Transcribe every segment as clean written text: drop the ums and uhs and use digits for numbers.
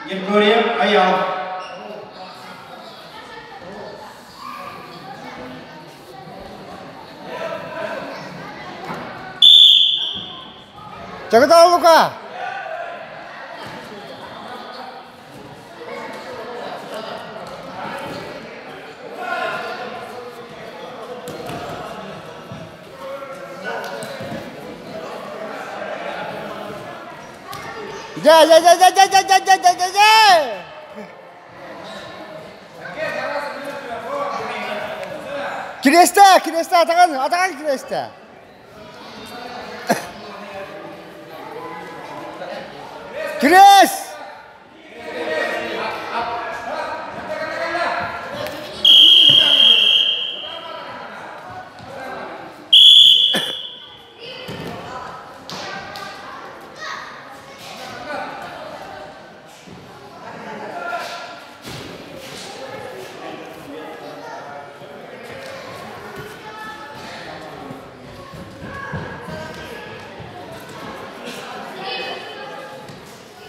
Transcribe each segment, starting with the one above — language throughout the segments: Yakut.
Григорьев Айал. Чагытаа Лука! Дьэ, дьэ, дьэ, дьэ, дьэ, дьэ, дьэ, дьэ, дьэ, дьэ! Кириэстэ, кириэстэ, атаҕын, атаҕын кириэстэ. Кириэс!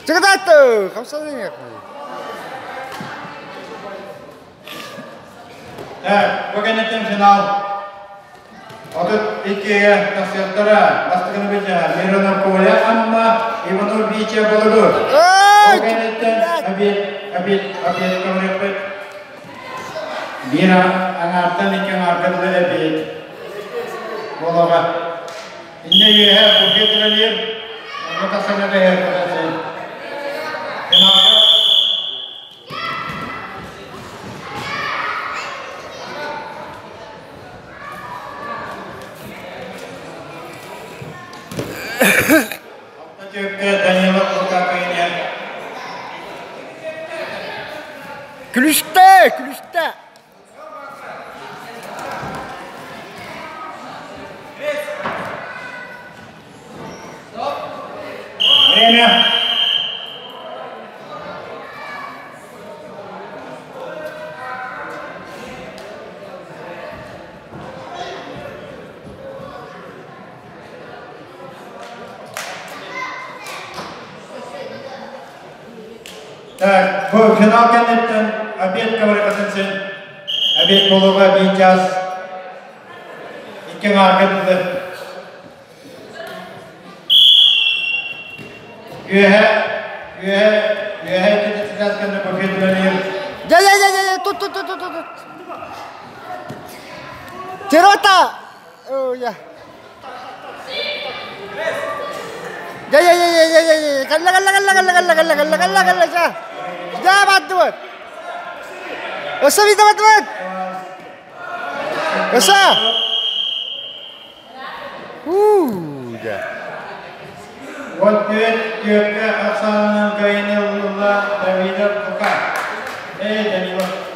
Чыгытааттыы! Хамсаныы Так, бу кэнниттэн финал. 32-гэ тахсыахтара. Бастакыны быдьа Миронов Коля Амма, Иванов Витя Болугур. Ол кэнниттэн обед, обед, обед көмөрөппүт. Биир аҥаартан икки аҥаарга дылы эбиэт. Буолаҕа. Инньэ үөһэ буфет үлэлиир. Онно тахсан эбэһэр Финалга Алта түөккэ Данилов Лука кыайан. Күлүстэ! Күлүстэ! Время. Так, бу финал кэнниттэн обед кабарыкатын син обед буолуоҕа биир час икки аҥаарга дылы. Үөһэ, үөһэ, үөһэ икки чаас кэннэ буфет үлэлиир. Дьэ, дьэ, дьэ, дьэ, тут, тут, тут, тут, тут. Тирота! Oh, yeah. Дьэ, дьэ, дьэ, дьэ, дьэ, дьэ, кэллэ, кэллэ, кэллэ, кэллэ, кэллэ, кэллэ, кэллэ, кэллэ, кэллэ, дьэ. Дьэ, бардыбыт. Өссө биирдэ бардыбыт. Өссө. Уу, дьэ. Вот түөрт түөркэ ахсаанынан кыайыыны ылла Давидов Лука. Эй, Данилов.